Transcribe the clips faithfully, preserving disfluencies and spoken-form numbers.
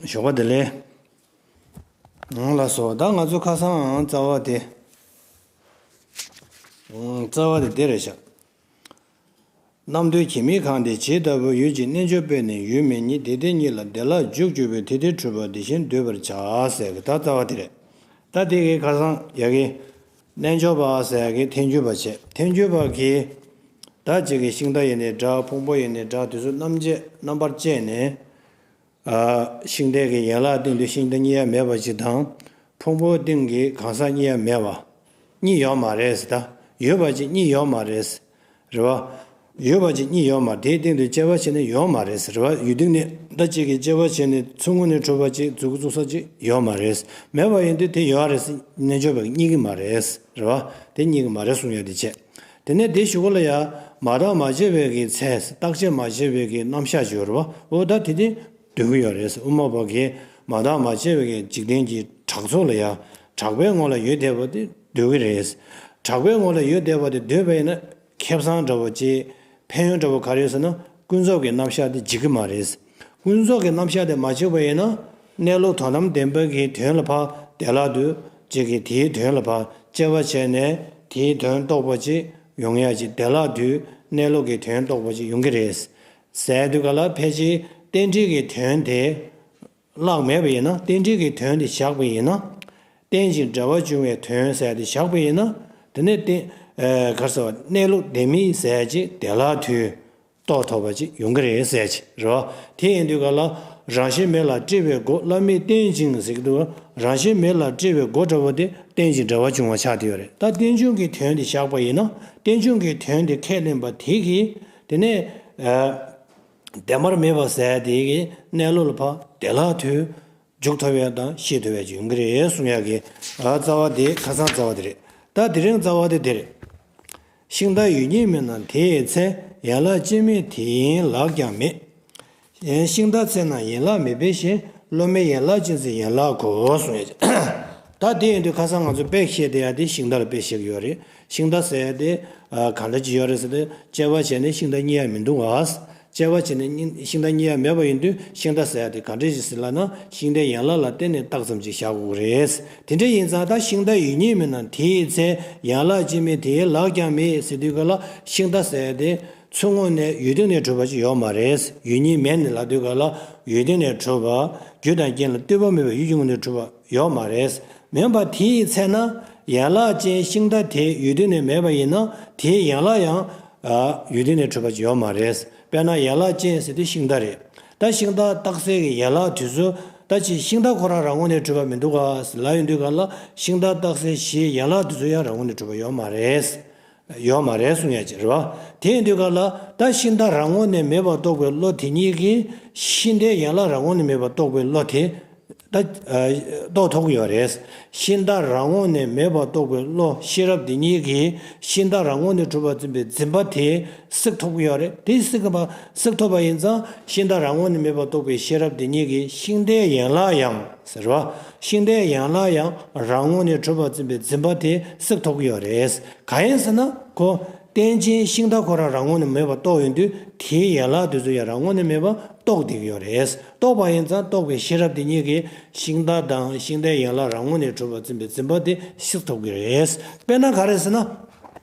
ཞོགས་པ་བདེ་ལེགས། ཨང་ལགས་སོ། ད་ང་ཚོ་ཁ་སང་རྩ་བ་དེ། ཨང་། རྩ་བ་དེ་འདི་རེད་ཤག་རྣམ་འདོད་གྱིས་མི་གང་སྟེ་ཇི་ལྟ་བུ་ཡུལ་གྱི་རྣལ་འབྱོར་པས་ནི་ཡུལ་མེད་ཉིད་དེ་སྟེ་གཉིས་ལ་བདེ་བླག་འཇུག་གྱུར་པའི་དེ་དེ་འཁྲུལ་པ་དེ་བཞིན་འདོད་པར་བྱ་ཟེར་གི། ད་རྩ་བ་དེ་རེད། ད་དེ་གི་ཁ་སང་ཡ་གི་རྣལ་འབྱོར་པ་ཟེར་ཡ་གི་ཐལ་འགྱུར་བ་བྱས། ཐལ་འགྱུར་བ་གིས་ད་ཅིག་གི་ཤིང་རྟ་ཡིན་ནའི་འདྲ། ཕུང་པོ་ཡིན་ནའི་འདྲ། དེ་ཚོ་རྣམ་བཅད་རྣམ་པར་བཅད་ནས། ཨ། ཤིང་རྟའི་གི་ཡན་ལག་སྟེང་དུ་ཤིང་རྟ་རྙེད་ཡ་མེད་པ་ཅིག་དང་། ཕུང་པོའི་སྟེང་གི་གང་ཟག་རྙེད་ཡ་མེད་པ། གཉིས་ཡོད་མ་རེད་ཟེར། ད་ཡོད་པ་ཅིག་གཉིས་ཡོད་མ་རེད། རེད་བ། ཡོད་པ་ཅིག་གཉིས་ཡོད་མ་རེད། དེའི་སྟེང་དུ་དཔྱད་པ་བྱས་ནས་ཡོད་མ་རེད་ཟེར་བ། ཡུལ་སྟེང་ནས་ད་ཅིག་གི་དཔྱད་པ་བྱས་ནས་ཚུར་ངོས་ནས་འཁྲུལ་པ་ཅིག་མཛུབ་གུ་བཙུགས་ས་ཅིག་ཡོད་མ་རེད། མེད་པ་ཡིན་དུས་དེ་ཡོད་རེད་ཟེར་རྣལ་འབྱོར་པས་རྙེད་ཀྱི་མ་རེད། རེད་བ། དེ་རྙེད་ཀྱི་མ་རེད་གསུང་ཡ་དེ་བྱས། དེ་ནས་དེའི་གཞུག་གུ་ལ་ཡ། མ་བརྟགས་མ་དཔྱད་པའི་གི་ཚེ། བརྟག་དཔྱད་མ་བྱས་པའི་གི་རྣམ་གཞག་ཅིག་ཡོད་རེད་བ། འོ་ད་དེ་དེ་འདོད་ཀྱི་ཡོད་རེད། དབུ་མ་པ་གིས་མ་བརྟགས་མ་དཔྱད་པའི་གི་འཇིག་རྟེན་གྱི་གྲགས་ཚོགས་ལ་ཡ། གྲགས་པའི་ངོ་ལ་ཡོད་བསྡད་པ་དེ་འདོད་ཀྱི་རེད། གྲགས་པའི་ངོ་ལ་ཡོད་བསྡད་པ་དེ་འདོད་པ་ཡིན་ན། ཁེ་བཟང་འདྲ་བོ་ཅིག་ཕན་ཡོན་འདྲ་བོ་ག་རེ་ཡོད་ཟེར་ན། ཀུན་རྫོབ་ཀྱི་རྣམ་གཞག་དེ་འཇིག་གི་མ་རེད། ཀུན་རྫོབ་ཀྱི་རྣམ་གཞག་དེ་མ་འཇིག་པ་ཡིན་ན། གནས་ལུགས་དོན་དམ་བདེན་པའི་གི་དོན་ལ་ཕར་བདེ་བླག་ཏུ་ཅིག་གི་དེའི་དོན་ལ་ཕར་དཔྱད་པ་བྱས་ནས་དེའི་དོན་རྟོགས་པ་ཅིག་ཡོང་ཡ་ཅིག་བདེ་བླག་ཏུ་གནས་ལུགས་ཀྱི་དོན་རྟོགས་པ་ཅིག་ཡོང་གི་རེད། ཟེར་དུས་ག་ལ་ཕལ་ཆེར་རྟེན་འབྲེལ་གྱི་དོན་དེ་བརླག་མེད་པ་ཡིན་ན། རྟེན་འབྲེལ་གྱི་དོན་དེ་བཞག་པ་ཡིན་ན། རྟེན་ཅིང་འབྲེལ་བར་འབྱུང་བའི་དོན་ཟེར་དེ་བཞག་པ་ཡིན་ན། དེ་ནས་རྟེན། ཨ། ག་རེ་ཟེར་བ། གནས་ལུགས་བདེན་མེད་ཟེར་ཅིག་བདེ་བླག་ཏུ་རྟོགས་ཐུབ་པ་ཅིག་ཡོང་གི་རེད་ཟེར་ཅིག་རེད་བ། དེ་ཡིན་དུས་ག་ལ། རང་བཞིན་མེད་ལ་སྤྲོས་པའི་སྒོ། བླ་མེད་རྟེན་ཅིང་ཟེར་གྱི་འདུག་རང་བཞིན་མེད་ལ་སྤྲོས་པའི་སྒོ་འདྲ་བོ་དེ་རྟེན་ཅིང་འབྲེལ་བར་འབྱུང་བ་ཆགས་བསྡད་ཡོད་རེད། ད་རྟེན་འབྱུང་གི་དོན་དེ་བཞག་པ་ཡིན་ན། རྟེན་འབྱུང་གི་དོན་དེ་ཁས་ལེན་པ་དེ་གིས། དེ་ནས། ཨ། བདེན་པར་མེད་པ་ཟེར་དེ་གི་གནས་ལུགས་ལ་ཕར་བདེ་བླག་ཏུ་འཇུག་ཐུབ་ཡ་དང་ཤེས་ཐུབ་ཡ་ཅིག་ཡོང་གི་རེད་གསུང་ཡ་གི། ཨ། རྩ་བ་དེ་ཁ་སང་རྩ་བ་དེ་རེད། ད་དེ་རིང་རྩ་བ་དེ་དེ་རེད། ཤིང་རྟ་ཡུལ་ཉིད་མིན་ན་དེ་ཡི་ཚེ། ཡན་ལག་ཅན་མིན་དེ་ཡི་ལག་ཀྱང་མེད། ཤིང་རྟ་ཚེ་ན་ཡན་ལག་མེད་པའི་ཕྱིར། བློ་མེད་ཡན་ལག་ཅན་ཚེ་ཡན་ལག་གོ་གསུང་ཡ་ཅིག་ད་དེ་ཡིན་དུས་ཁ་སང་ང་ཚོ་དཔེ་བཤད་བསྡད་ཡ་དེ་ཤིང་རྟ་ལ་དཔེ་བཤད་ཀྱི་ཡོད་རེད། ཤིང་རྟ་ཟེར་ཡ་དེ། ཨ། གང་འདྲ་ཅིག་ཡོད་རེད་ཟེར་ཏེ། དཔྱད་པ་བྱས་ནས་ཤིང་རྟ་རྙེད་ཡ་མི་འདུག་ག་དཔྱད་པ་བྱས་ནས་རྙེད། ཤིང་རྟ་རྙེད་ཡ་མེད་པ་ཡིན་དུས་ཤིང་རྟ་ཟེར་ཡ་དེ་ག་འདྲ་ཞིག་ཟེར་ལབ་ན། ཤིང་རྟའི་ཡན་ལག་ལ་བརྟེན་ནས་བཏགས་ཙམ་ཅིག་བཞག་དགོས་ཀྱི་རེད། དེ་འདྲ་ཡིན་ཙང་ད་ཤིང་རྟ་ཡུལ་ཉིད་མིན་ན་དེ་ཡི་ཚེ། ཡན་ལག་ཅན་མིན་དེ་ཡི་ལག་ཀྱང་མེད་ཟེར་དུས་ག་ལ། ཤིང་རྟ་ཟེར་ཡ་དེ་ཚུར་ངོས་ནས་ཡུལ་སྟེང་ནས་གྲུབ་པ་ཅིག་ཡོད་མ་རེད། ཡུལ་ཉིད་མེད་ནས་ལབ་དུས་ག་ལ། ཡུལ་སྟེང་ནས་གྲུབ་པ། རྒྱུ་དང་རྐྱེན་ལ་ལྟོས་པ་མེད་པའི་ཡུལ་གྱི་ངོས་ནས་གྲུབ་པ་ཡོད་མ་རེད། མིན་པ་དེ་ཡི་ཚེ་ན། ཡན་ལག་ཅན་ཤིང་རྟ་དེ་ཡུལ་སྟེང་ནས་མེད་པ་ཡིན་ན། དེའི་ཡན་ལག་ཡང་། ཨ། ཡུལ་སྟེང་ནས་གྲུབ་པ་ཅིག་ཡོད་མ་རེད། དཔེར་ན་ཡན་ལག་ཅན་ཟེར་དུས་ཤིང་རྟ་རེད། ད་ཤིང་རྟ་བཏགས་སའི་གི་ཡན་ལག་དེ་ཚོ། ད་ཅིག་ཤིང་རྟ་ཁོ་རང་རང་ངོས་ནས་གྲུབ་པ་མི་འདུག་ག་ལབ་ཡོང་དུས་ག་ལ། ཤིང་རྟ་བཏགས་སའི་གཞིའི་ཡན་ལག་དེ་ཚོ་ཡང་རང་ངོས་ནས་གྲུབ་པ་ཡོད་མ་རེད། ཡོད་མ་རེད་གསུང་ཡ་ཅིག་རེད་བ། དེ་ཡིན་དུས་ག་ལ། ད་ཤིང་རྟ་རང་ངོས་ནས་མེད་པར་རྟོགས་པའི་བློ་དེ་ཉིད་ཀྱིས་ཤིང་རྟའི་ཡན་ལག་རང་ངོས་ནས་མེད་པར་རྟོགས་པའི་བློ་དེ། ད། ཨ། རྟོགས་ཐུབ་ཀྱི་ཡོད་རེད། ཤིང་རྟ་རང་ངོས་ནས་མེད་པར་རྟོགས་པའི་བློ་ཤེས་རབ་དེ་ཉིད་ཀྱིས་ཤིང་རྟ་རང་ངོས་ནས་གྲུབ་པར་འཛིན་པའི་འཛིན་པ་དེ་བསྲེག་ཐུབ་ཀྱི་ཡོད་རེད། དེ་བསྲེག་པ། བསྲེག་ཐུབ་པ་ཡིན་ཙང་། ཤིང་རྟ་རང་ངོས་ནས་མེད་པར་རྟོགས་པའི་ཤེས་རབ་དེ་ཉིད་ཀྱིས་ཤིང་རྟའི་ཡན་ལག་ཡང་ཟེར་བ། ཤིང་རྟའི་ཡན་ལག་ཡང་རང་ངོས་ནས་གྲུབ་པར་འཛིན་པའི་འཛིན་པ་དེ་བསྲེག་ཐུབ་ཀྱི་ཡོད་རེད། གང་ཡིན་ཟེར་ན། ཁོ། རྟེན་ཅིང་ཤིང་རྟ་ཁོ་རང་རང་ངོས་ནས་མེད་པར་རྟོགས་ཡོང་དུས། དེའི་ཡན་ལག་དེ་ཚོ་ཡང་རང་ངོས་ནས་མེད་པར་རྟོགས་བསྡད་ཀྱི་ཡོད་རེད། རྟོགས་པ་ཡིན་ཙང་རྟོགས་པའི་ཤེས་རབ་དེ་ཉིད་ཀྱིས་ཤིང་རྟ་དང་ཤིང་རྟའི་ཡན་ལག་རང་ངོས་ནས་གྲུབ་པར་འཛིན་པའི་འཛིན་པ་དེ་བསྲེག་ཐུབ་ཀྱི་རེད། དཔེར་ན་ག་རེ་ཟེར་ན།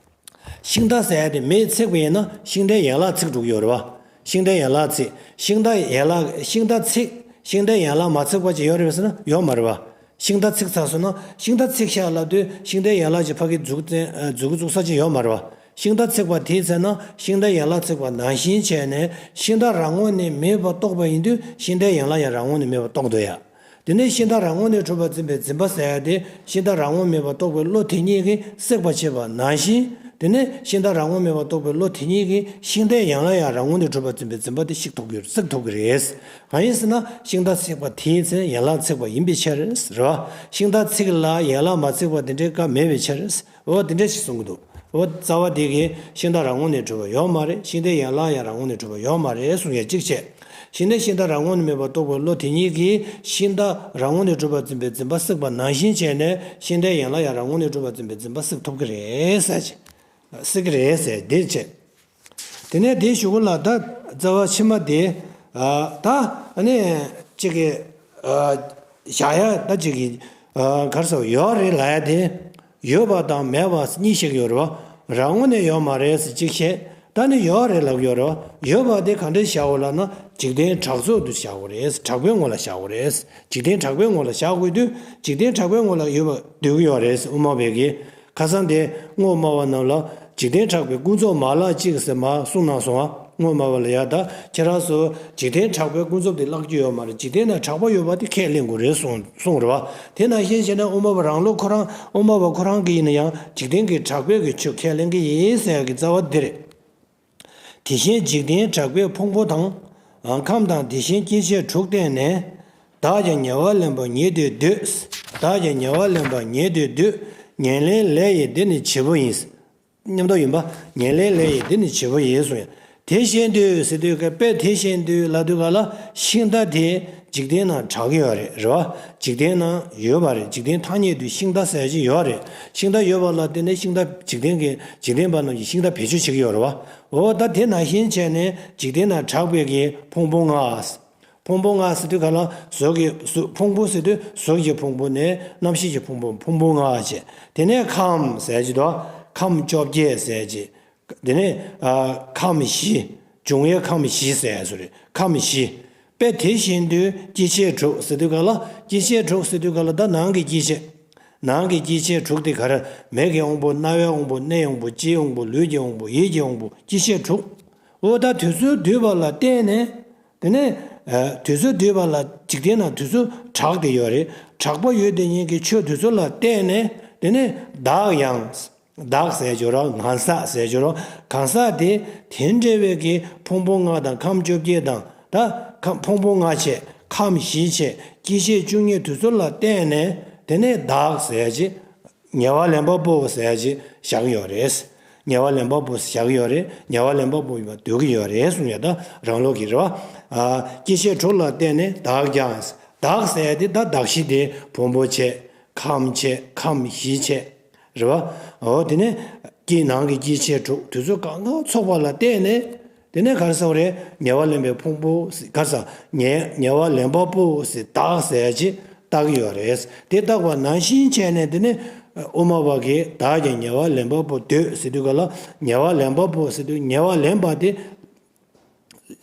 ཤིང་རྟ་ཟེར་ཡ་དེ་མེས་བསྲེགས་པ་ཡིན་ན་ཤིང་རྟའི་ཡན་ལག་བསྲེགས་འགྲོ་གི་ཡོད་རེད་བ། ཤིང་རྟའི་ཡན་ལག་བསྲེགས། ཤིང་རྟ་ཡན་ལག་ཤིང་རྟ་བསྲེགས། ཤིང་རྟའི་ཡན་ལག་མ་བསྲེགས་པ་ཅིག་ཡོད་རེད་པས་ཟེར་ན་ཡོད་མ་རེད་བ། ཤིང་རྟ་བསྲེགས་ཚར་སོང་ན་ཤིང་རྟ་བསྲེགས་ཤག་ལབ་དུས་ཤིང་རྟའི་ཡན་ལག་ཅིག་ཕ་གི་འཛུགས་བཙན་འཛུགས་འཛུགས་ས་ཅིག་ཡོད་མ་རེད་བ། ཤིང་རྟ་བསྲེགས་པ་དེའི་ཚེ་ན་ཤིང་རྟའི་ཡན་ལག་བསྲེགས་པ་ནང་བཞིན་བྱས་ནས་ཤིང་རྟ་རང་ངོས་ནས་མེད་པ་རྟོགས་པ་ཡིན་དུས་ཤིང་རྟའི་ཡན་ལག་ཡང་རང་ངོས་ནས་མེད་པ་རྟོགས་འདུག་ཡ། དེ་ནས་ཤིང་རྟ་རང་ངོས་ནས་གྲུབ་པར་འཛིན་པའི་འཛིན་པ་ཟེར་ཡ་དེ་ཤིང་རྟ་རང་ངོས་མེད་པར་རྟོགས་པའི་བློ་དེ་ཉིད་ཀྱིས་བསྲེག་པར་བྱེད་པ་ནང་བཞིན། དེ་ནས་ཤིང་རྟ་རང་ངོས་མེད་པར་རྟོགས་པའི་བློ་དེ་ཉིད་ཀྱིས་ཤིང་རྟའི་ཡན་ལག་ཡང་རང་ངོས་ནས་གྲུབ་པར་འཛིན་པའི་འཛིན་པ་དེ་བསྲེག་ཐུབ་ཀྱི་བསྲེག་ཐུབ་ཀྱི་རེད། གང་ཡིན་ཟེར་ན་ཤིང་རྟ་བསྲེགས་པ་དེའི་ཚེ་ཡན་ལག་བསྲེགས་པ་ཡིན་པའི་ཕྱིར་རེད་བ། ཤིང་རྟ་བསྲེགས་ལ་ཡན་ལག་མ་བསྲེགས་པ་དེ་འདྲའི་སྐབས་མེད་པའི་ཕྱིར། འོ་དེ་འདྲ་ཞིག་གསུང་གི་འདུག་འོ་རྩ་བ་དེ་གིས་ཤིང་རྟ་རང་ངོས་ནས་གྲུབ་པ་ཡོད་མ་རེད། ཤིང་རྟའི་ཡན་ལག་ཡང་རང་ངོས་ནས་གྲུབ་པ་ཡོད་མ་རེད་གསུང་ཡ་གཅིག་བྱས། ཤིང་རྟ་ཤིང་རྟ་རང་ངོས་ནས་མེད་པར་རྟོགས་པའི་བློ་དེ་ཉིད་ཀྱིས་ཤིང་རྟ་རང་ངོས་ནས་གྲུབ་པར་འཛིན་པའི་འཛིན་པ་བསྲེགས་པ་ནང་བཞིན་བྱས་ནས་ཤིང་རྟའི་ཡན་ལག་ཡང་རང་ངོས་ནས་གྲུབ་པར་འཛིན་པའི་འཛིན་པ་བསྲེག་ཐུབ་ཀྱི་རེད་ཟེར། བསྲེག་གི་རེད་ཟེར་འདིར་བྱས། དེ་ནས་དེའི་གཞུག་གུ་ལ་ད་རྩ་བ་ཕྱི་མ་དེ། ཨ། ད་ཨ་ནི་གཅིག་གི། བཞག་ཡ་ད་ཅིག་གི་ག་རེ་ཟེར་ཡོད་རེད་ལབ་ཡ་དེ། ཡོད་པ་དང་མེད་པ་གཉིས་བཤད་ཀྱི་ཡོད་རེད་བ། རང་ངོས་ནས་ཡོད་མ་རེད་ཟེར་གཅིག་བཤད། ད་ནི་ཡོད་རེད་ལབ་ཀྱི་ཡོད་རེད་བ། ཡོད་པ་དེ་ག་འདྲས་བཞག་དགོས་ལབ་ན། འཇིག་རྟེན་གྲགས་ཚོགས་དུ་བཞག་དགོས་རེད། གྲགས་པའི་ངོ་ལ་བཞག་དགོས་རེད། འཇིག་རྟེན་གྲགས་པའི་ངོ་ལ་བཞག་དགོས་དུས་འཇིག་རྟེན་གྲགས་པའི་ངོ་ལ་ཡོད་པ་འདོད་ཀྱི་ཡོད་རེད་དབུ་མ་པས་ཀྱིས། ཁ་སང་དེ་སྔོན་མ་བ་རྣམས་ལ་འཇིག་རྟེན་གྲགས་པའི་ཀུན་རྫོབ་མ་ལགས་གཅིག་ཟེར་མ་གསུངས་གནང་སོང་ང་། སྔོན་མ་བ་ལ་ཡ་ད་ཁྱེད་རང་ཚོ་འཇིག་རྟེན་གྲགས་པའི་ཀུན་རྫོབ་དེ་བཀླག་རྒྱུ་ཡོད་མ་རེད། འཇིག་རྟེན་ན་གྲགས་པ་ཡོད་པ་དེ་ཁས་ལེན་དགོས་རེད་གསུངས་གསུངས་རེད་བ། དེ་ནང་བཞིན་བྱས་ན་དབུ་མ་པ་རང་ལུགས་ཁོ་རང་དབུ་མ་པ་ཁོ་རང་གིས་ཡིན་ན་ཡང་འཇིག་རྟེན་གྱི་གྲགས་པའི་གི་ཆོས་ཁས་ལེན་གྱི་ཡིན་ཟེར་ཡ་གི་རྩ་བ་འདི་རེད། དེ་བཞིན་འཇིག་རྟེན་གྲགས་པའི་ཕུང་པོ་དང་། ཁམས་དང་དེ་བཞིན་སྐྱེ་མཆེད་དྲུག་བརྟེན་ནས། བདག་ཀྱང་ཉེ་བར་ལེན་པ་ཉིད་དུ་འདོད། བདག་ཀྱང་ཉེ་བར་ལེན་པ་ཉིད་དུ་འདོད། ཉེར་ལེན་ལས་ཡིན་འདི་ནི་བྱེད་པོ་ཡིན། མཉམ་དུ་ཡིན་པ། ཉེར་ལེན་ལས་ཡིན་འདི་ནི་བྱེད་པོ་ཡིན་གསུངས་ཡང་། དེ་བཞིན་དུ་ཟེར་དུས་ཀ་དཔེ་དེ་བཞིན་དུ་ལབ་དུས་ག་ལ་ཤིང་རྟ་དེ་འཇིག་རྟེན་ནང་གྲགས་ཀྱི་ཡོད་རེད་རེད་བ། འཇིག་རྟེན་ནང་ཡོད་པ་རེད། འཇིག་རྟེན་ཐ་སྙད་དུ་ཤིང་རྟ་ཟེར་གྱི་ཡོད་རེད། ཤིང་རྟ་ཡོད་པ་ལ་བརྟེན་ནས་ཤིང་རྟ་འཇིག་རྟེན་གྱི་འཇིག་རྟེན་པ་རྣམས་ཀྱིས་ཤིང་རྟ་བེད་སྤྱོད་བྱེད་ཀྱི་ཡོད་རེད་བ། འོ་ད་དེ་ནང་བཞིན་བྱས་ནས་འཇིག་རྟེན་ན་གྲགས་པའི་གི་ཕུང་པོ་ལྔ། ཕུང་པོ་ལྔ་ཟེར་དུས་ག་ལ་གཟུགས་ཀྱི་གཟུགས་ཕུང་པོ་ཟེར་དུས་གཟུགས་ཀྱི་ཕུང་པོ་ནས་རྣམ་ཤེས་ཀྱི་ཕུང་པོ་ཕུང་པོ་ལྔ་བྱས། དེ་ནས་ཁམས་ཟེར་གྱི་འདུག་ཁམས་བཅོ་བརྒྱད་ཟེར་གྱི། དེ་ནས་ཁམས་བཞི། འབྱུང་བའི་ཁམས་བཞི་ཟེར་ཟེར་རེད། ཁམས་བཞི། དཔེ་དེ་བཞིན་དུ་སྐྱེ་མཆེད་དྲུག་ཟེར་དུས་ག་ལ་སྐྱེ་མཆེད་དྲུག་ཟེར་དུས་ག་ལ་ད་ནང་གི་སྐྱེ་མཆེད། ནང་གི་སྐྱེ་མཆེད་དྲུག་དེ་ག་རེ། མིག་གི་དབང་པོ། རྣ་བའི་དབང་པོ། སྣའི་དབང་པོ། ལྕེའི་དབང་པོ། ལུས་ཀྱི་དབང་པོ། ཡིད་ཀྱི་དབང་པོ། སྐྱེ་མཆེད་དྲུག་འོ་ད་དུས་ཚོད་བསྡུས་པ་ལ་བརྟེན་ནས། དེ་ནས་དུས་ཚོད་བསྡུས་པ་ལ་འཇིག་རྟེན་ན་དུས་ཚོད་གྲགས་ཏེ་ཡོད་རེད། གྲགས་པ་ཡོད་དེ་ཉིད་ཀྱི་ཆོས་དུས་ཚོད་ལ་བརྟེན་ནས། དེ་ནས་བདག་ཡང་། བདག་ཟེར་ཅོག་ར་ང་ཟག་ཟེར་ཅོག་ར་གང་ཟག་དེ་དེ་འདྲ་བའི་གི་ཕུང་པོ་ལྔ་དང་ཁམས་བཅོ་བརྒྱད་དང་ད་ཁམས་ཕུང་པོ་ལྔ་བྱས། ཁམས་བཞི་བྱས། སྐྱེ་མཆེད་བཅུ་གཉིས་དུས་ཚོད་ལ་བརྟེན་ནས། དེ་ནས་བདག་ཟེར་ཅིག་ཉེ་བར་ལེན་པ་པོ་ཟེར་ཅིག་བཞག་ཡོད་རེད། ཉེ་བར་ལེན་པ་པོ་བཞག་ཡོད་རེད། ཉེ་བར་ལེན་པ་པོ་ཡིན་པ་འདོད་ཀྱི་ཡོད་རེད་གསུངས་ཡོད། ད་རང་ལུགས་ཀྱི་རེད་བ། སྐྱེ་མཆེད་དྲུག་ལ་བརྟེན་ནས་བདག་ཀྱང་། བདག་ཟེར་དེ་ད་གདགས་གཞི་དེ་ཕུང་པོ་བྱས། ཁམས་བྱས། ཁམས་བཞི་བྱས། རེད་བ། འོ་དེ་ནས་སྐྱེ་ནང་གི་སྐྱེ་མཆེད་དྲུག་དུས་ཚོད་གང་གང་ཚོགས་པ་ལ་བརྟེན་ནས། དེ་ནས་ག་རེ་ཟེར་བ་རེད། ཉེ་བར་ལེན་པའི་ཕུང་པོ་ཟེར་ག་རེ་ཟེར། ཉེ་ཉེ་བར་ལེན་པ་པོ་ཟེར་བདག་ཟེར་ཅིག་བཏགས་ཡོད་རེད། དེ་བཏགས་པ་ནང་བཞིན་བྱས་ནས་དེ་ནས་དབུ་མ་པ་གིས་བདག་ཀྱང་ཉེ་བར་ལེན་པ་པོ་འདོད་ཟེར་དུས་ག་ལ་ཉེ་བར་ལེན་པ་པོ་ཟེར་དུས་ཉེ་བར་ལེན་པ་དེ།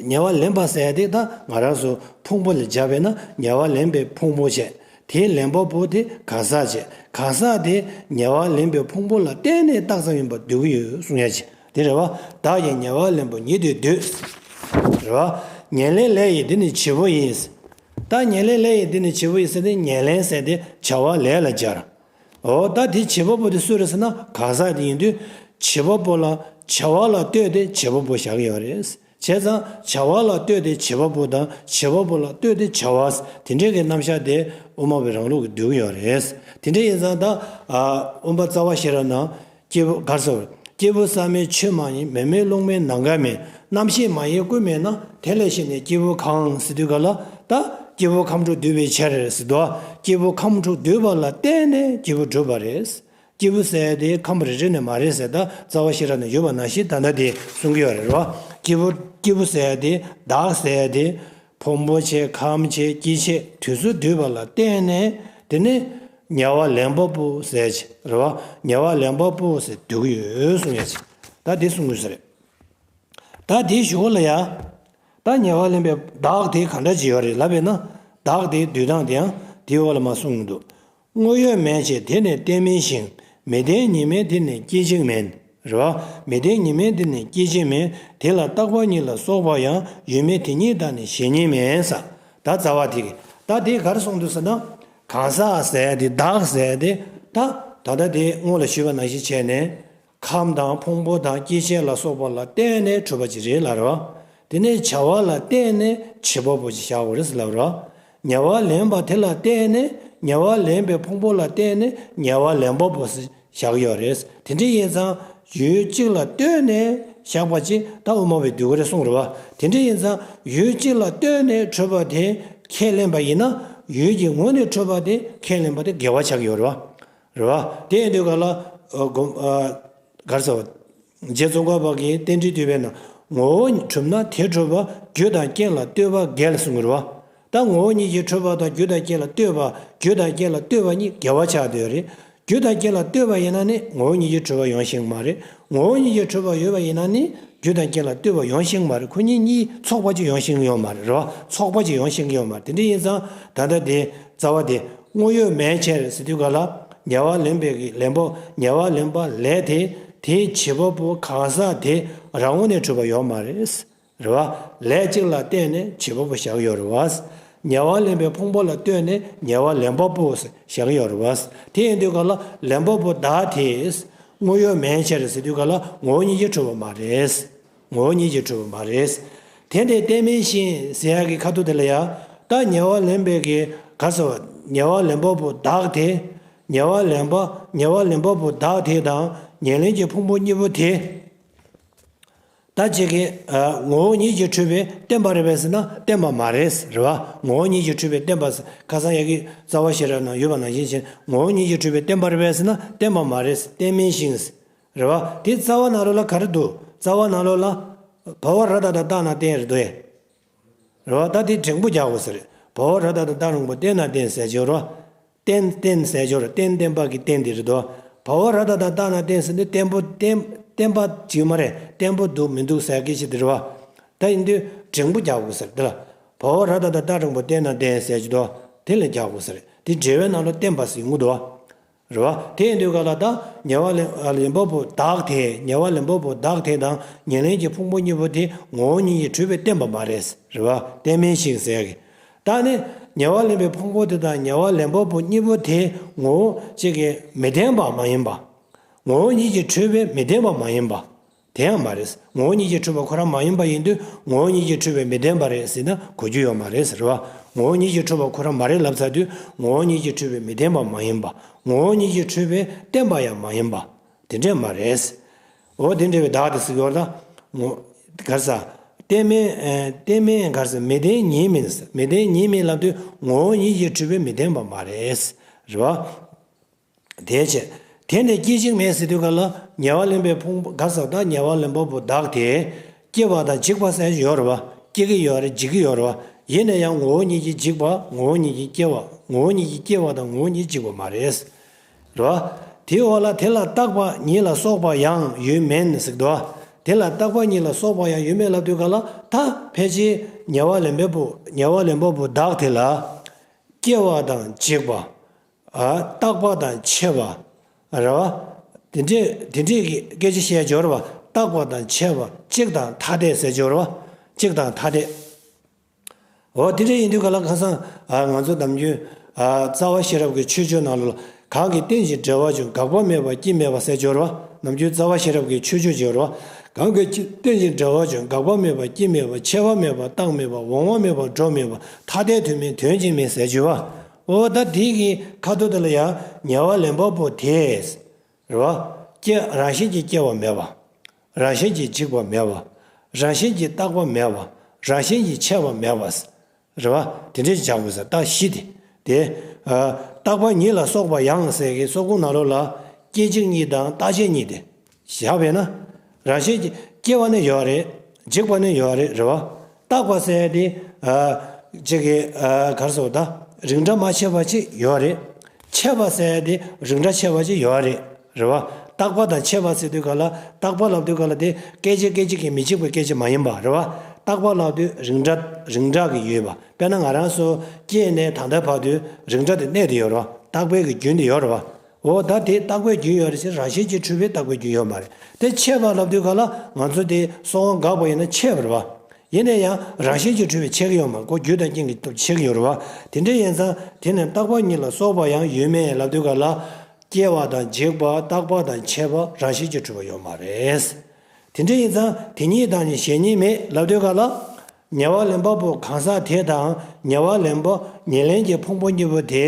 ཉེ་བར་ལེན་པ་ཟེར་དེ་ད་ང་རང་ཚོ་ཕུང་པོ་ལ་སྦྱར་བས་ན་ཉེ་བར་ལེན་པའི་ཕུང་པོ་བྱས། དེའི་ལེན་པ་པོ་དེ་གང་ཟག་བྱས། གང་ཟག་དེ་ཉེ་བར་ལེན་པའི་ཕུང་པོ་ལ་བརྟེན་ནས་བཏགས་ཙམ་ཡིན་པར་འདོད་ཀྱི་ཡོད་གསུང་ཡ་ཅིག་དེ་རེད་བ། བདག་ཀྱང་ཉེ་བར་ལེན་པ་ཉིད་དུ་འདོད། རེད་བ། ཉེར་ལེན་ལས་ཡིན་འདི་ནི་བྱེད་པོ་ཡིན། ད་ཉེར་ལེན་ལས་ཡིན་འདི་ནི་བྱེད་པོ་ཡིན་ཟེར་ཏེ་ཉེར་ལེན་ཟེར་ཏེ་བྱ་བ་ལས་ལ་སྦྱར། འོ་ད་དེ་བྱེད་པ་པོ་དེ་སུ་རེད་ཟེར་ན་གང་ཟག་དེ་ཡིན་དུས་བྱེད་པ་པོ་ལ་བྱ་བ་ལ་ལྟོས་ཏེ་བྱེད་པ་པོ་བཞག་གི་ཡོད་རེད། བྱས་ཙང་བྱ་བ་ལ་ལྟོས་ཏེ་བྱེད་པ་པོ་དང་བྱེད་པ་པོ་ལ་ལྟོས་ཏེ་བྱ་བ་དེ་འདྲའི་གི་རྣམ་གཞག་དེ་དབུ་མ་པའི་རང་ལུགས་ཀྱི་འདོད་ཀྱི་ཡོད་རེད། དེ་འདྲ་ཡིན་ཙང་ད་ཨ་དབུ་མ་རྩ་བ་ཤེས་རབ་ན། སྐྱེས་བུ་གར་སོ། སྐྱེས་བུ་བསམ་མེད་ཆོས་མ་ཡིན། མེ་མེད་རླུང་མེད་ནམ་མཁའ་མེད། རྣམ་ཤེས་མ་ཡིན་ཀུན་མེད་ན། དེ་ལས་གཞན་ནི་སྐྱེས་བུ་གང་ཟེར་དུས་ག་ལ་ད་སྐྱེས་བུ་ཁམས་དྲུག་འདུས་པའི་ཕྱིར་ཟེར་དུས་སྐྱེས་བུ་ཁམས་དྲུག་འདུས་པ་ལ་བརྟེན་ནས་སྐྱེས་བུ་གྲུབ་པ་རེད། སྐྱེས་བུ་ཟེར་ཡ་དེ་ཁམས་རེ་རེ་ནས་མ་རེད་ཟེར་ད་རྩ་བ་ཤེས་རབ་ནས་ཡོད་པ་ནང་བཞིན་ད་ལྟ་དེ་གསུང་གི་ཡོད་རེད་བ། སྐྱེས་བུ་སྐྱེས་བུ་ཟེར་ཡ་དེ་བདག་ཟེར་ཡ་དེ། ཕུང་པོ་བྱས་ཁམས་བྱས་སྐྱེ་མཆེད་དུས་ཚོད་བསྡུས་པ་ལ་བརྟེན་ནས་དེ་ནི་ཉེ་བར་ལེན་པ་པོ་ཟེར་གྱི་རེད་བ། ཉེ་བར་ལེན་པ་པོ་ཟེར་འདོད་ཀྱི་ཡོད་གསུང་ཡ་ཅིག་ད་དེ་གསུང་དགོས་ས་རེད། ད་དེའི་གཞུག་ལ་ཡ། ད་ཉེ་བར་ལེན་པའི་བདག་དེ་ག་འདྲ་ཅིག་ཡོད་རེད་ལབ་པས་ན། བདག་དེའི་འདུས་སྟངས་དེའང་དེའི་འོག་ལ་མ་གསུངས་འདུག་དངོས་ཡོད་མེད་ཅེས་དེ་ནི་གཏན་མིན་ཞིང་། མི་ལྡན་ཉིད་མེད་དེ་ནི་སྐྱེ་འཇིག་མིན། རེད་བ། མི་ལྡན་ཉིད་མེད་དེ་ནི་སྐྱེ་འཇིག་མིན། དེ་ལ་རྟག་པ་གཉིས་ལ་སོགས་པ་ཡང་། ཡོད་མེད་དེ་གཉིས་དག་ནི་གཞན་ཉིད་མིན་ས། ད་རྩ་བ་དེ་གི་ད་དེ་ག་རེ་གསུངས་འདུག་ཟེར་ན། གང་ཟག་ཟེར་དེ་བདག་ཟེར་དེ་ད་ད་ལྟ་དེ་སྔོན་ལ་ཞུས་པ་ནང་བཞིན་བྱས་ནས། ཁམས་དང་ཕུང་པོ་དང་སྐྱེ་མཆེད་ལ་སོགས་པ་ལ་བརྟེན་ནས་གྲུབ་པ་ཅིག་རེད་ལབ་རེད་བ། དེ་ནས་བྱ་བ་ལ་བརྟེན་ནས་བྱེད་པ་པོ་ཅིག་བཞག་དགོས་རེད་ཟེར་ལབ་རེད་བ། ཉེ་བར་ལེན་པ་དེ་ལ་བརྟེན་ནས་ཉེ་བར་ལེན་པའི་ཕུང་པོ་ལ་བརྟེན་ནས་ཉེ་བར་ལེན་པ་པོ་ཟེར་བཞག་ཡོད་རེད། དེ་འདྲ་ཡིན་ཙང་ཡུལ་གཅིག་ལ་ལྟོས་ནས་བཞག་པ་ཅིག་ད་དབུ་མ་པའི་འདུལ་བ་རེད་གསུངས་རེད་བ། དེ་འདྲ་ཡིན་ཙང་ཡུལ་གཅིག་ལ་ལྟོས་ནས་གྲུབ་པ་དེ་ཁས་ལེན་པ་ཡིན་ན་ཡུལ་གྱི་ངོས་ནས་གྲུབ་པ་དེ་ཁས་ལེན་པ་དེ་འགལ་བ་ཆགས་ཀྱི་ཡོད་རེད་བ། རེད་བ། དེ་ཡིན་དུས་ག་ལ། ཨ་སྒོམ། ཨ་ག་རེ་ཟེར་བ། རྗེ་ཙོང་ཁ་པ་གིས་རྟེན་འབྲེལ་བསྟོད་པའི་ནང་ངོ་བོ་གྲུབ་ན་དེ་གྲུབ་པ་རྒྱུ་དང་རྐྱེན་ལ་ལྟོས་པ་འགལ་གསུངས་ཀྱི་རེད་བ། ད་ངོ་བོ་ཉིད་ཀྱིས་འཁྲུལ་པ་དང་རྒྱུ་དང་རྐྱེན་ལ་ལྟོས་པ། རྒྱུ་དང་རྐྱེན་ལ་ལྟོས་པ་གཉིས་འགལ་བ་ཆགས་བསྡད་ཡོད་རེད། རྒྱུ་དང་རྐྱེན་ལ་ལྟོས་པ་ཡིན་ན་ནི་ངོ་བོ་ཉིད་ཀྱིས་འཁྲུལ་པ་ཡོང་ཤེས་ཀྱི་མ་རེད། ངོ་བོ་ཉིད་ཀྱིས་འཁྲུལ་པ་ཡོད་པ་ཡིན་ན་ནི་རྒྱུ་དང་རྐྱེན་ལ་ལྟོས་པ་ཡོང་ཤེས་ཀྱི་མ་རེད། ཁོ་གཉིས་གཉིས་ཚོགས་པ་གཅིག་ཡོང་ཤེས་ཀྱི་ཡོད་མ་རེད། རེད་བ། ཚོགས་པ་གཅིག་ཡོང་ཤེས་ཀྱི་ཡོད་མ་རེད། དེ་འདྲ་ཡིན་ཙང་ད་ལྟ་དེ་རྩ་བ་དེ་དངོས་ཡོད་མན་ཆད་ཟེར་དུས་ག་ལ་ཉེ་བར་ལེན་པའི་གི་ལེན་པ། ཉེ་བར་ལེན་པ་ལས་དེ་དེའི་བྱེད་པ་པོ་གང་ཟག་དེ་རང་ངོས་ནས་གྲུབ་པ་ཡོད་མ་རེད། རེད་བ། ལས་གཅིག་ལ་བརྟེན་ནས་བྱེད་པ་པོ་བཞག་ཡོད་རེད་བ། ཉེ་བར་ལེན་པའི་ཕུང་པོ་ལ་ལྟོས་ནས་ཉེ་བར་ལེན་པ་པོ་བཞག་ཡོད་རེད་བ། དེ་ཡིན་དུས་ག་ལ་ལེན་པ་པོ་བདག་དེ་དངོས་ཡོད་མན་ཆད་ཟེར་དུས་ག་ལ་ངོ་བོ་ཉིད་ཀྱིས་གྲུབ་པ་མ་རེད། ངོ་བོ་ཉིད་ཀྱིས་གྲུབ་པ་མ་རེད། དེ་འདྲའི་རྟེན་མིན་ཞིང་ཟེར་ཡག་གི་ཁ་ཐུག་དེ་ལ་ཡ། ད་ཉེ་བར་ལེན་པའི་གི་ག་ཟེར་བ། ཉེ་བར་ལེན་པ་པོ་བདག་དེ། ཉེ་བར་ལེན་པ། ཉེ་བར་ལེན་པ་པོ་བདག་དེ་དང་ཉེར་ལེན་གྱི་ཕུང་པོ་གཉིས་པོ་དེ། ད་ཅིག་གིས་ཨ་ངོ་བོ་ཉིད་ཀྱིས་གྲུབ་པའི་བརྟེན་པ་རེད་པས་ཟེར་ན་བརྟེན་པ་མ་རེད། རེད་བ། ངོ་བོ་ཉིད་ཀྱིས་གྲུབ་པའི་བརྟེན་པ་ཟེར། ཁ་སང་ཡ་གི་རྩ་བ་ཤེས་རབ་ནང་ཡོད་པ་ནང་བཞིན་བྱས་ངོ་བོ་ཉིད་ཀྱིས་གྲུབ་པའི་བརྟེན་པ་རེད་པས་ཟེར་ན་བརྟེན་པ་མ་རེད། རྟེན་མིན་ཞིང་། རེད་བ། དེ་རྩ་བ་ནང་ལོགས་ལ་ག་རེ་འདུག་རྩ་བ་ནང་ལོགས་ལ། བ་བ་ར་བཏགས་བདག་རྟག་ན་བརྟེན་རེད་འདུག་ཨེ། རེད་བ། ད་དེ་འགྲེང་བུ་རྒྱག་དགོས་ས་རེད། བ་བ་ར་བཏགས་བདག་རྟག་རིང་པོ་བརྟེན་ན་བརྟེན་ཟེར་གྱི་ཡོད་རེད་བ། བརྟེན་བརྟེན་ཟེར་གྱི་ཡོད་རེད། བརྟེན་བརྟེན་པ་གི་བརྟེན་དེ་རེད་དོ། བ་བ་ར་བཏགས་བདག་རྟག་ན་བརྟེན་ཟེར་དུས་བརྟེན་པོ་བརྟེན་བརྟེན་པ་ཅིག་མ་རེད། བརྟེན་པོ་འདུག་མི་འདུག་ཟེར་གི་ཞིག་དེ་རེད་བ། ད་ཡིན་དུས་འགྲེང་བུ་རྒྱག་དགོས་ས་རེད་དེ་ལ། བ་བ་ར་བཏགས་བདག་རྟག་རིང་པོ་བརྟེན་ན་བརྟེན་ཟེར་གྱི་འདུག་དེ་ལ་རྒྱག་དགོས་ས་རེད། དེ་འབྲེལ་བའི་ནང་ལ་བརྟེན་པ་ཟེར་ཡོང་གི་འདུག་བ། རེད་བ། དེ་ཡིན་དུས་ག་ལ་ད་ཉེ་བར་ལེན་ལེན་པ་པོ་བདག་དེ། ཉེ་བར་ལེན་པ་པོ་བདག་དེ་དང་ཉེར་ལེན་གྱི་ཕུང་པོ་གཉིས་པོ་དེ་ངོ་བོ་ཉིད་ཀྱིས་གྲུབ་པའི་བརྟེན་པ་མ་རེད། རེད་བ། རྟེན་མིན་ཞིང་ཟེར་གི། ད་ནི་ཉེ་བར་ལེན་པའི་ཕུང་པོ་དེ་དང་ཉེ་བར་ལེན་པ་པོ་གཉིས་པོ་དེ་ངོ་བོ་གཅིག་གིས་མི་ལྡན་པ་མ་ཡིན་པ། ངོ་བོ་ཉིད་ཀྱིས་གྲུབ་པའི་མི་ལྡན་པ་མ་ཡིན་པ། དེ་ཡང་མ་རེད། ངོ་བོ་ཉིད་ཀྱིས་གྲུབ་པ་ཁོ་རང་མ་ཡིན་པ་ཡིན་དུས་ངོ་བོ་ཉིད་ཀྱིས་གྲུབ་པའི་མི་ལྡན་པ་རེད་ཟེར་ན་གོ་རྒྱུ་ཡོད་མ་རེད་ཟེར་བ། ངོ་བོ་ཉིད་ཀྱིས་གྲུབ་པ་ཁོ་རང་མ་རེད་ལབ་ཚར་དུས་ངོ་བོ་ཉིད་ཀྱིས་གྲུབ་པའི་མི་ལྡན་པ་མ་ཡིན་པ། ངོ་བོ་ཉིད་ཀྱིས་གྲུབ་པའི་བརྟེན་པ་ཡང་མ་ཡིན་པ། དེ་འདྲས་མ་རེད། འོ་དེ་འདྲ་བའི་བདག་དེ་ཟེར་གྱི་ཡོད་ད། ངོ་། ག་རེ་ཟ། རྟེན་མིན་ཨེ། རྟེན་མིན་ག་རེ་ཟ། མི་ལྡན་ཉིད་མིན་ཟེར། མི་ལྡན་ཉིད་མིན་ལབ་དུས་ངོ་བོ་ཉིད་ཀྱིས་གྲུབ་པའི་མི་ལྡན་པ་མ་རེད། རེད་བ། དེའི་ཕྱིར། དེ་ནི་སྐྱེད་བྱེད་མེད་ཟེར་དུས་ག་ལ་ཉེ་བར་ལེན་པའི་ཕུང་པོ་ག་ཟེར་ད་ཉེ་བར་ལེན་པ་པོ་བདག་དེ། སྐྱེ་བ་དང་འཇིག་པ་ཟེར་ཡོད་རེད་བ། སྐྱེ་གི་ཡོད་རེད། འཇིག་གི་ཡོད་རེད་བ། ཡིན་ན་ཡང་ངོ་བོ་ཉིད་ཀྱིས་འཇིག་པ། ངོ་བོ་ཉིད་ཀྱིས་སྐྱེ་བ། ངོ་བོ་ཉིད་ཀྱིས་སྐྱེ་བ་དང་ངོ་བོ་ཉིད་འཇིག་པ་མ་རེད། རེད་བ། དེའི་འོག་ལ་དེ་ལ་རྟག་པ་ཉིད་ལ་སོགས་པ་ཡང་ཡོད་མིན་ཟེར་གི་འདུག་དེ་ལ་རྟག་པ་ཉིད་ལ་སོགས་པ་ཡང་ཡོད་མིན་ལབ་དུས་ག་ལ་ད་ཕལ་ཆེར་ཉེ་བར་ལེན་པ་པོ་ཉེ་བར་ལེན་པ་པོ་བདག་དེ་ལ། སྐྱེ་བ་དང་འཇིག་པ། ཨ། རྟག་པ་དང་ཆད་པ། རེད་བ། དེ་འདྲས་དེ་འདྲས་ཀྱི་སྐད་ཆ་བཤད་སྦྱོར་བ། རྟག་པ་དང་ཆད་པ། གཅིག་དང་ཐ་དད་ཟེར་སྦྱོར་བ། གཅིག་དང་ཐ་དད། འོ་དེ་འདྲས་ཡིན་དུས་ག་ལ་ཁ་སང་ཨ། ང་ཚོ་ནམ་རྒྱུན་ཨ། རྩ་བ་ཤེས་རབ་ཀྱི་ཆོས་སྤྱོད་ནང་ལ། གང་གིས་རྟེན་ཅིང་འབྲེལ་བར་འབྱུང་། འགག་པ་མེད་པ་སྐྱེ་མེད་པ་ཟེར་སྦྱོར་བ། ནམ་རྒྱུན་རྩ་བ་ཤེས་རབ་ཀྱི་ཆོས་སྤྱོད་སྦྱོར་བ། གང་གིས་རྟེན་ཅིང་འབྲེལ་བར་འབྱུང་། འགག་པ་མེད་པ་སྐྱེ་མེད་པ། ཆད་པ་མེད་པ་རྟག་མེད་པ། འོང་བ་མེད་པ་འགྲོ་མེད་པ། ཐ་དད་དོན་མིན་དོན་གཅིག་མིན་ཟེར་སྦྱོར་བ། འོ་ད་དེ་གི་ཁ་ཐུག་དེ་ལ་ཡང་ཉེ་བར་ལེན་པ་པོ་དེས། རེད་བ། སྐྱེ་རང་བཞིན་གྱིས་སྐྱེ་བ་མེད་པ། རང་བཞིན་གྱིས་འཇིག་པ་མེད་པ། རང་བཞིན་གྱིས་རྟག་པ་མེད་པ། རང་བཞིན་གྱིས་ཆད་པ་མེད་པ། རེད་བ། དེ་འདྲས་བྱ་དགོས་ས་རྟགས་བཞི་དེ། དེ། ཨ། རྟག་པ་ཉིད་ལ་སོགས་པ་ཡང་ཟེར་གི་སོགས་ཀུན་ནང་ལོགས་ལ་སྐྱེད་བྱེད་གཉིས་དང་རྟག་ཆད་གཉིས་དེ། བཞག་པས་ན། རང་བཞིན་གྱིས་སྐྱེ་བ་ནི་ཡོད་རེད། འཇིག་པ་ནི་ཡོད་རེད། རེད་བ། རྟག་པ་ཟེར་ཡ་དེ། ཨ། ཅིག་གི། ཨ། ག་རེ་ཟེར་བ་ད། རིགས་འདྲ་མ་ཆད་པ་ཅིག་ཡོད་རེད། ཆད་པ་ཟེར་ཡ་དེ་རིགས་འདྲ་ཆད་པ་ཅིག་ཡོད་རེད། རེད་བ། རྟག་པ་དང་ཆད་པ་ཟེར་དུས་ག་ལ་རྟག་པ་ལབ་དུས་ག་ལ་དེ་སྐད་ཅིག་སྐད་ཅིག་གིས་མི་འཇིག་པའི་སྐད་ཆ་མ་ཡིན་པ་རེད་བ། རྟག་པ་ལབ་དུས་རིགས་འདྲ་རིགས་འདྲ་གི་ཡོད་པ། དཔེར་ན་ང་རང་ཚོ་སྐྱེས་ནས་ད་ལྟ་བར་དུ་རིགས་འདྲ་དེ་གནས་བསྡད་ཡོད་རེད་བ། རྟག་པའི་གི་རྒྱུན་དེ་ཡོད་རེད་བ། འོ་ད་དེ་རྟག་པའི་རྒྱུན་ཡོད་རེད་ཟེར། རང་བཞིན་གྱིས་གྲུབ་པའི་རྟག་པའི་རྒྱུན་ཡོད་མ་རེད། དེ་ཆད་པ་ལབ་དུས་ག་ལ་ང་ཚོ་དེ་སོང་འགག་པ་ཡིན་ན་ཆད་པ་རེད་བ། ཡིན་ན་ཡང་རང་བཞིན་གྱིས་གྲུབ་པའི་ཆད་ཀྱི་ཡོད་མ་རེད། ཁོ་རྒྱུ་དང་རྐྱེན་གྱི་སྟོབས་ཆད་ཀྱི་ཡོད་རེད་བ། དེ་འདྲ་ཡིན་ཙང་དེ་ནི་རྟག་པ་ཉིད་ལ་སོགས་པ་ཡང་ཡོད་མིན་ལབ་དུས་ག་ལ། སྐྱེ་བ་དང་འཇིག་པ་རྟག་པ་དང་ཆད་པ་རང་བཞིན་གྱིས་གྲུབ་པ་ཡོད་མ་རེད། དེ་འདྲ་ཡིན་ཙང་དེ་གཉིས་དང་ནི་གཞན་གཉིས་མེད་ལབ་དུས་ག་ལ། ཉེ་བར་ལེན་པ་པོ་གང་ཟག་དེ་དང་ཉེ་བར་ལེན་པ་ཉེར་ལེན་གྱི་ཕུང་པོ་གཉིས་པོ་དེ་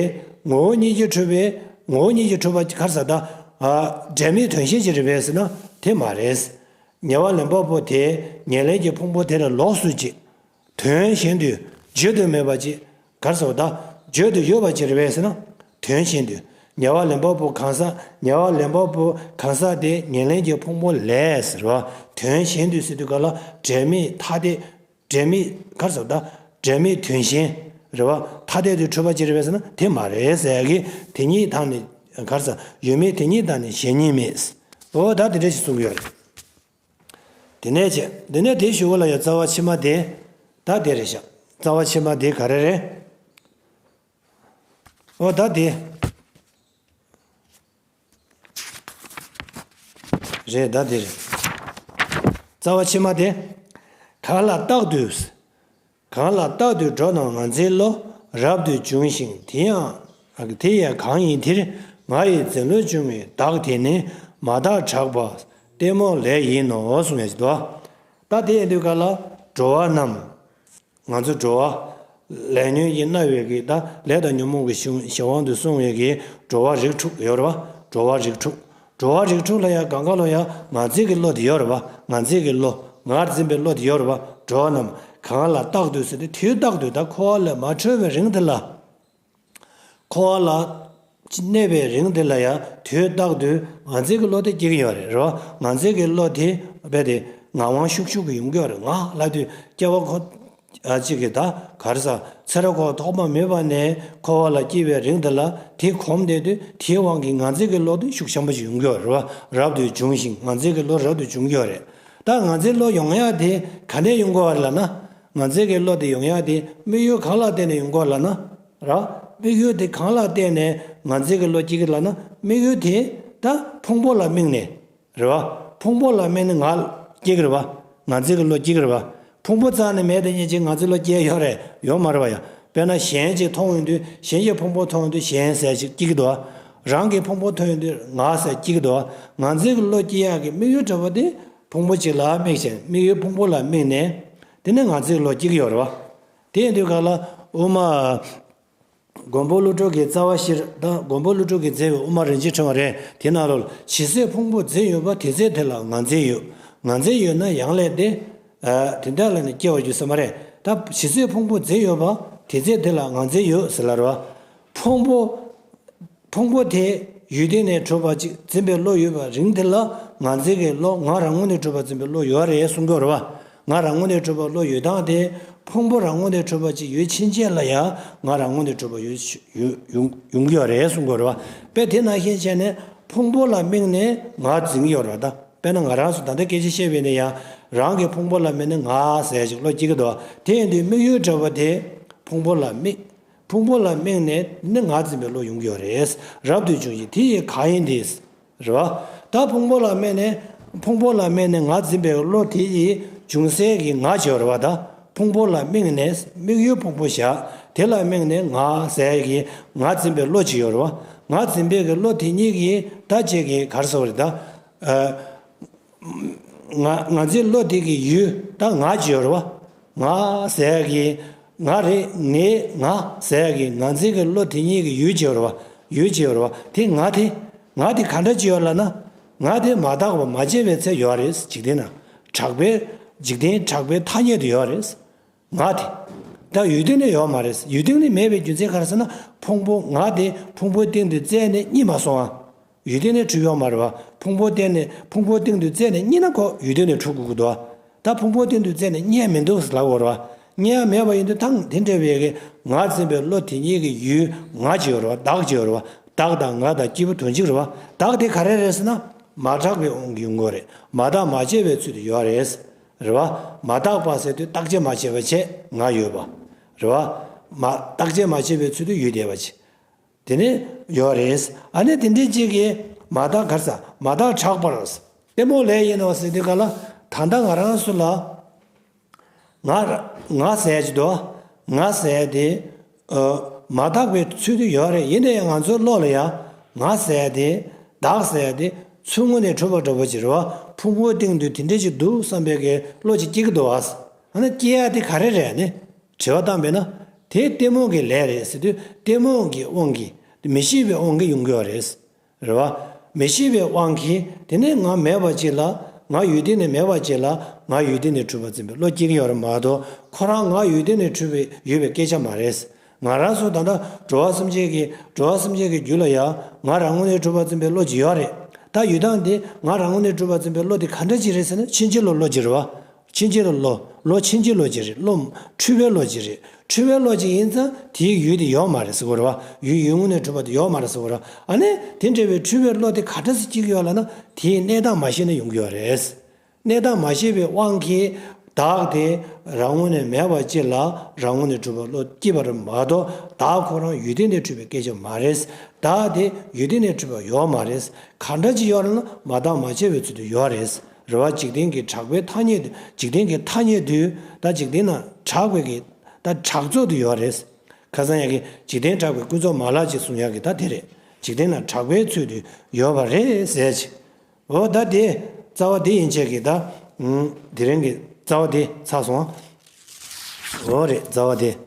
ངོ་བོ་ཉིད་ཀྱིས་གྲུབ་པའི་ངོ་བོ་ཉིད་ཀྱིས་གྲུབ་པ་ག་རེ་ཟེར་ད། ཨ། འབྲེལ་མེད་དོན་གཞན་ཅིག་རེད་པས་ཟེར་ན་དེ་མ་རེད། ཉེ་བར་ལེན་པ་པོ་དེ་ཉེར་ལེན་གྱི་ཕུང་པོ་དེ་ལ་ལོགས་སུ་ཅིག་དོན་གཞན་དུ་བརྗོད་དུ་མེད་པ་ཅིག་ག་རེ་ཟེར་བ་ད། བརྗོད་དུ་ཡོད་པ་ཅིག་རེད་པས་ཟེར་ན། དོན་གཞན་དུ། ཉེ་བར་ལེན་པ་པོ་གང་ཟག་ཉེ་བར་ལེན་པ་པོ་གང་ཟག་དེ་ཉེར་ལེན་གྱི་ཕུང་པོ་ལས་ཟེར་བ། དོན་གཞན་དུ་ཟེར་དུས་ག་ལ་འབྲེལ་མེད་ཐ་དད། འབྲེལ་མེད་ག་རེ་ཟེར་བ་ད། འབྲེལ་མེད་དོན་གཞན། རེད་བ། ཐ་དད་དུ་འཁྲུལ་པ་ཅི་རེད་པས་ཟེར་ན་དེ་མ་རེད་ཟེར་ཡ་གི་དེ་ཉིད་དང་ནི་ག་རེ་ཟེར་ཡོད་མེད་དེ་ཉིད་དང་ནི་གཞན་ཉིད་མེད། འོ་ད་དེ་འདྲ་ཞིག་གསུང་གི་ཡོད་རེད། དེ་ནས་བྱས་དེ་ནས་དེ་ཞུ་བ་ལ་ཡང་རྩ་བ་ཕྱི་མ་དེ་ད་དེ་རེད་ཤག་རྩ་བ་ཕྱི་མ་དེ་ག་རེ་རེད། འོ་ད་དེ། རེད་ད་དེ་རེད། རྩ་བ་ཕྱི་མ་དེ། གང་ལ་རྟག་ཏུ། གང་ལ་རྟག་ཏུ་འགྲོ་རྣམས་ང་འཛིན་བློ་རབ་ཏུ་འབྱུང་ཞིང་དེ་ཡང་དེ་ཡང་གང་ཡིན་དེར་ང་ཡི་འཛིན་བློ་འབྱུང་བའི་བདག་དེ་ནི་མ་དག་གྲགས་པ་གཏི་མུག་ལས་ཡིན་ནོ་གསུངས་ཡ་ཞིག་འདུག་ད་དེ་ཡིན་དུས་ག་ལ་འགྲོ་བ་རྣམས། ང་ཚོ་འགྲོ་བ། ལས་ཉོན་གྱིས་མནར་བའི་གི་ད་ལས་དང་ཉོན་མོངས་ཀྱི་གཞི་གཞི་དབང་དུ་སོང་བའི་གི་འགྲོ་བ་རིགས་དྲུག་ཡོད་རེད་བ། འགྲོ་བ་རིགས་དྲུག་འགྲོ་བ་རིགས་དྲུག་ལ་ཡང་གང་ག་ལོ་ཡང་ང་འཛིན་གྱི་བློ་དེ་ཡོད་རེད་བ། ང་འཛིན་གྱི་བློ་ངར་འཛིན་པའི་བློ་དེ་ཡོད་རེད་བ། འགྲོ་བ་རྣམས་གང་ལ་རྟག་ཏུ་ཟེར་ཏེ་དུས་རྟག་ཏུ་ད་འཁོར་བ་ལས་མ་གྲོལ་བའི་རིང་དེ་ལ། འཁོར་བ་ལ་གནས་པའི་རིང་དེ་ལ་ཡང་དུས་རྟག་ཏུ་ངར་འཛིན་གྱི་བློ་དེ་སྐྱེ་གི་ཡོད་རེད་རོ། ངར་འཛིན་གྱི་བློ་དེ་རྦད་དེ་ངག་དབང་ཤུགས་ཤུགས་ཀྱིས་ཡོང་གི་ཡོད་རེད། ངག་ལབ་དུས་སྐྱེ་བ་ཁོ་ཨ་གཅིག་གིས་ད་ག་རེ་ཟ་ཚེ་རབས་འཁོར་བ་ཐོག་མ་མེད་པ་ནས་འཁོར་བ་ལ་སྐྱེ་བའི་རིང་དེ་ལ་དེ་གོམས་བསྡད་དུས་དེའི་དབང་གིས་ངར་འཛིན་གྱི་བློ་དེ་ཤུགས་ཆེན་པོ་ཞིག་ཡོང་གི་ཡོད་རེད་རོ། རབ་ཏུ་འབྱུང་ཞིང་ངར་འཛིན་གྱི་བློ་རབ་ཏུ་འབྱུང་གི་ཡོད་རེད། ད་ངར་འཛིན་བློ་ཡོང་ཡག་དེ་ག་ནས་ཡོང་གི་ཡོད་རེད་ལབ་ན། ངར་འཛིན་གྱི་བློ་དེ་ཡོང་ཡག་དེ་དམིགས་ཡུལ་གང་ལ་བརྟེན་ནས་ཡོང་གི་ཡོད་ལབ་ན། ར། དམིགས་ཡུལ་དེ་གང་ལ་བརྟེན་ནས་ངར་འཛིན་གྱི་བློ་སྐྱེ་གི་ལབ་ན། དམིགས་ཡུལ་དེ་ད་ཕུང་པོ་ལ་དམིགས་ནས་རེད་བ། ཕུང་པོ་ལ་དམིགས་ནས་ངར་སྐྱེ་གི་རེད་བ། ངར་འཛིན་གྱི་བློ་སྐྱེ་གི་རེད་བ། ཕུང་པོ་རྩ་ནས་མེད་དེ་ཉིད་ཀྱིས་ངར་འཛིན་བློ་སྐྱེ་ཡོད་རེད་ཡོད་མ་རེད་བ་ཡ། དཔེར་ན་གཞན་གྱིས་མཐོང་ཡོང་དུས་གཞན་གྱི་ཕུང་པོ་མཐོང་ཡོང་དུས་གཞན་ཟེར་ཞིག་སྐྱེ་གི་འདུག་བ། རང་གི་ཕུང་པོ་མཐོང་ཡོང་དུས་ངར་ཟེར་སྐྱེ་གི་འདུག་བ། ངར་འཛིན་གྱི་བློ་སྐྱེ་ཡག་གི་དམིགས་ཡུལ་འདྲ་བོ་དེ་ཕུང་པོ་གཅིག་ལ་དམིགས་ཤིང་དམིགས་ཡུལ་ཕུང་པོ་ལ་དམིགས་ནས་དེ་ནས་ངར་འཛིན་གྱི་བློ་སྐྱེ་གི་ཡོད་རེད་བ། དེ་ཡིན་དུས་ག་ལ་དབུ་མ། མགོན་པོ་ཀླུ་སྒྲུབ་ཀྱི་རྩ་བ་བཞིར་ད་མགོན་པོ་ཀླུ་སྒྲུབ་ཀྱིས་མཛད་པའི་དབུ་མ་རིན་ཆེན་ཕྲེང་བ་རེད། དེ་ནང་ལོགས་ཇི་སྲིད་ཕུང་པོ་འཛིན་ཡོད་པ་དེ་ཚེ་དེ་ལ་ངར་འཛིན་ཡོད། ངར་འཛིན་ཡོད་ན་ཡང་ལས་དེ། དེ་འདྲ་ལ་ནི་སྐྱེ་བ་ཡོད་ས་མ་རེད། ད་ཇི་སྲིད་ཕུང་པོ་འཛིན་ཡོད་པ་དེ་ཚེ་དེ་ལ་ངར་འཛིན་ཡོད་ཟེར་ལ་རེད་བ། ཕུང་པོ། ཕུང་པོ་དེ་ཡུལ་དེ་ནས་གྲུབ་པ་ཅིག་འཛིན་པའི་བློ་ཡོད་པ་རིང་དེ་ལ་ངར་འཛིན་གྱི་བློ་ང་རང་ངོས་ནས་གྲུབ་པ་འཛིན་པའི་བློ་ཡོད་རེད་གསུང་གི་ཡོད་རེད་བ། ང་རང་ངོས་ནས་གྲུབ་པ་བློ་ཡོད་སྟངས་དེ་ཕུང་པོ་རང་ངོས་ནས་གྲུབ་པ་ཅིག་ཡོད་ཕྱིན་ཆད་ལ་ཡང་ང་རང་ངོས་ནས་གྲུབ་པ་ཡོད་ཡོད་ཡོང་ཡོང་གི་ཡོད་རེད་གསུང་གི་ཡོད་རེད་བ། དཔེ་དེ་ནང་བཞིན་བྱས་ནས་ཕུང་པོ་ལ་དམིགས་ནས་ངར་འཛིན་གྱི་ཡོད་རེད་བ། ད་དཔེར་ན་ང་རང་ཚོ་ད་ལྟ་སྐད་ཆ་བཤད་པ་ཡིན་ན་ཡང་རང་གི་ཕུང་པོ་ལ་དམིགས་ནས་ངར་ཟེར་ཞིག་བློ་སྐྱེ་གི་འདུག་བ། དེ་ཡིན་དུས་དམིགས་ཡུལ་འདྲ་བོ་དེ་ཕུང་པོ་ལ་དམིགས། ཕུང་པོ་ལ་དམིགས་ནས་ནི་ངར་འཛིན་པའི་བློ་ཡོང་གི་ཡོད་རེད། རབ་ཏུ་འབྱུང་ཞིང་དེ་ཡི་གང་ཡིན་དེ། རེད་བ། ད་ཕུང་པོ་ལ་དམིགས་ནས་ཕུང་པོ་ལ་དམིགས་ནས་ངར་འཛིན་པའི་བློ་དེ་ཡི་འབྱུང་སའི་གི་ངར་བྱེད་པ་རེད་བ། ད་ཕུང་པོ་ལ་དམིགས་ནས་དམིགས་ཡུལ་ཕུང་པོ་བཞག་དེ་ལ་དམིགས་ནས་ངར་ཟེར་གི་ངར་འཛིན་པའི་བློ་ཅིག་ཡོད་རེད་བ། ངར་འཛིན་པའི་གི་བློ་དེ་ཉིད་ཀྱིས་ད་ཅིག་གི་ག་རེ་ཟེར་བ་རེད་ད། ང་ང་ཚོའི་བློ་དེ་གི་ཡུལ་ད་ང་ཅིག་ཡོད་རེད་བ། ང་ཟེར་ཡ་གི་ང་རེད་ངའི་ང་ཟེར་ཡ་གི་ང་ཚོའི་གི་བློ་དེ་ཉིད་ཀྱི་ཡུལ་ཅིག་ཡོད་རེད་བ། ཡུལ་ཅིག་ཡོད་རེད་བ། དེ་ང་དེ་ང་དེ་ག་འདྲ་ཅིག་ཡོད་ལབ་ན། ང་དེ་མ་དག་པ་མ་སྐྱེས་པའི་ཚེ་ཡོད་རེད། འཇིག་རྟེན་ན་གྲགས་པའི་འཇིག་རྟེན་གྲགས་པའི་ཐ་སྙད་དུ་ཡོད་རེད། ང་དེ། ད་ཡུལ་དེ་ནས་ཡོད་མ་རེད། ཡུལ་དེ་ནས་མེད་པའི་རྒྱུ་མཚན་ག་རེ་ཟེར་ན་ཕུང་པོ་ང་དེ་ཕུང་པོའི་སྟེང་དུ་བཙལ་ནས་རྙེད་མ་སོང་ཨ། ཡུལ་དེ་ནས་གྲུབ་ཡོད་མ་རེད་བ། ཕུང་པོའི་སྟེང་ནས་ཕུང་པོའི་སྟེང་དུ་བཙལ་ནས་རྙེད་ན་ཁོ་ཡུལ་དེ་ནས་གྲུབ་དགོས་ཀྱི་འདུག་བ། ད་ཕུང་པོའི་སྟེང་དུ་བཙལ་ནས་རྙེད་མི་འདུག་ལབ་དགོས་རེད་བ། རྙེད་ཡ་མེད་པ་ཡིན་དུས་ད་དེ་འདྲ་བའི་གི་ང་འཛིན་པའི་བློ་དེ་ཉིད་ཀྱི་ཡུལ་ང་ཅིག་ཡོད་རེད་བ། བདག་ཅིག་ཡོད་རེད་བ། བདག་དང་ང་དང་སྐྱེས་བུ་དོན་གཅིག་རེད་བ། བདག་དེ་ག་རེ་རེད་ཟེར་ན་མ་གྲགས་པའི་དབང་གིས་ཡོང་གི་རེད། མ་དག་མ་སྐྱེས་པའི་ཚུལ་དུ་ཡོད་རེད། རེད་བ། མ་དག་པ་ཟེར་དུས་བརྟག་དཔྱད་མ་བྱས་པ་བྱས་ང་ཡོད་པ། རེད་བ། མ་བརྟག་དཔྱད་མ་བྱས་པའི་ཚུལ་དུ་ཡོད་བསྡད་པ་བྱས། དེ་ནས་ཡོད་རེད། ཨ་ནི་དེ་འདྲའི་གཅིག་གིས་མ་དག་ག་རེ་ཟ་མ་དག་གྲགས་པར། གཏི་མུག་ལས་ཡིན་ནོ་ཟེར་དུས་ག་ལ་ད་ལྟ་ང་རང་ཚོ་ལ་ང་ང་ཟེར་གྱི་འདུག་ང་ཟེར་དེ་མ་དག་པའི་ཚུལ་དུ་ཡོད་རེད། ཡིན་ན་ཡང་ང་ཚོའི་བློ་ལ་ཡང་ང་ཟེར་དེ་བདག་ཟེར་དེ་ཚུར་ངོས་ནས་གྲུབ་པ་འདྲ་པོ་ཅིག་རེད་བ། ཕུང་པོའི་སྟེང་དུ་དེ་འདྲ་ཅིག་འདུག་བསམ་པའི་གི་བློ་ཅིག་སྐྱེ་གི་འདུག་བ། ཨ་ནི་སྐྱེ་ཡ་དེ་ག་རེ་རེད་ནི། དྲི་བ་བཏང་བས་ན། དེ་གཏི་མུག་གི་ལས་རེད་ཟེར་དུས་གཏི་མུག་གི་དབང་གིས་མི་ཤེས་པའི་དབང་གིས་ཡོང་གི་ཡོད་རེད། རེད་བ། མི་ཤེས་པའི་དབང་གིས་དེ་ནས་ང་མེད་པ་ཅིག་ལ་ང་ཡུལ་དེ་ནས་མེད་པ་ཅིག་ལ་ང་ཡུལ་དེ་ནས་གྲུབ་པ་འཛིན་པའི་བློ་སྐྱེ་གི་ཡོད་རེད་མ་གཏོགས་ཁོ་རང་ང་ཡུལ་དེ་ནས་གྲུབ་པའི་ཡོད་པའི་སྐད་ཆ་མ་རེད། ང་རང་ཚོ་ད་ལྟ་འགྲོ་བ་སེམས་ཅན་གྱི་འགྲོ་བ་སེམས་ཅན་གྱི་རྒྱུད་ལ་ཡང་ང་རང་ངོས་ནས་གྲུབ་པ་འཛིན་པའི་བློ་ཅིག་ཡོད་རེད། ད་ཡུལ་སྟངས་དེ་ང་རང་ངོས་ནས་གྲུབ་པ་འཛིན་པའི་བློ་དེ་ག་འདྲ་ཅིག་རེད་ཟེར་ན་ཕྱིན་ཅི་ལོག་བློ་ཅིག་རེད་བ། ཕྱིན་ཅི་ལོག་བློ། བློ་ཕྱིན་ཅི་ལོག་ཅིག་རེད། བློ་འཁྲུལ་པའི་བློ་ཅིག་རེད། འཁྲུལ་པའི་བློ་ཅིག་ཡིན་ཙང་དེའི་ཡུལ་དེ་ཡོད་མ་རེད་ཟེར་དགོས་རེད་བ། ཡུལ་ཡུལ་ངོ་ནས་གྲུབ་པ་དེ་ཡོད་མ་རེད་ཟེར་དགོས་རེད་བ། ཨ་ནི་དེ་འདྲ་བའི་འཁྲུལ་པའི་བློ་དེ་ག་འདྲ་སེ་སྐྱེ་གི་ཡོད་ལབ་ན་དེའི་གནས་སྟངས་མ་ཤེས་ན་ཡོང་གི་ཡོད་རེད། གནས་སྟངས་མ་ཤེས་པའི་དབང་གིས་བདག་དེ་རང་ངོས་ནས་མེད་པ་ཅིག་ལ་རང་ངོས་ནས་གྲུབ་པ་བློ་སྐྱེས་པ་རེད་མ་གཏོགས། བདག་ཁོ་རང་ཡུལ་དེ་ནས་གྲུབ་པའི་སྐད་ཆ་མ་རེད། བདག་དེ་ཡུལ་དེ་ནས་གྲུབ་པ་ཡོད་མ་རེད། ག་འདྲ་ཅིག་ཡོད་རེད་ན་མ་བརྟགས་མ་དཔྱད་པའི་ཚུལ་དུ་ཡོད་རེད། རེད་བ། འཇིག་རྟེན་གྱི་གྲགས་པའི་ཐ་སྙད་དུ། འཇིག་རྟེན་གྱི་ཐ་སྙད་དུ་ད་འཇིག་རྟེན་ན་གྲགས་པའི་གི་ད་གྲགས་ཚོད་དུ་ཡོད་རེད། ཁ་སང་ཡ་གི་འཇིག་རྟེན་གྲགས་པའི་ཀུན་རྫོབ་མ་ལག་ཅིག་གསུང་ཡ་གི་ད་དེ་རེད། འཇིག་རྟེན་ན་གྲགས་པའི་ཚུལ་དུ་ཡོད་པ་རེད་ཟེར་ཅིག་འོ་ད་དེ་རྩ་བ་དེ་ཡན་ཆད་ཀྱི་ད། ཨུམ། དེ་རིང་གི་རྩ་བ་དེ་ཚར་སོང་། འོ་རེད། རྩ་བ་དེ་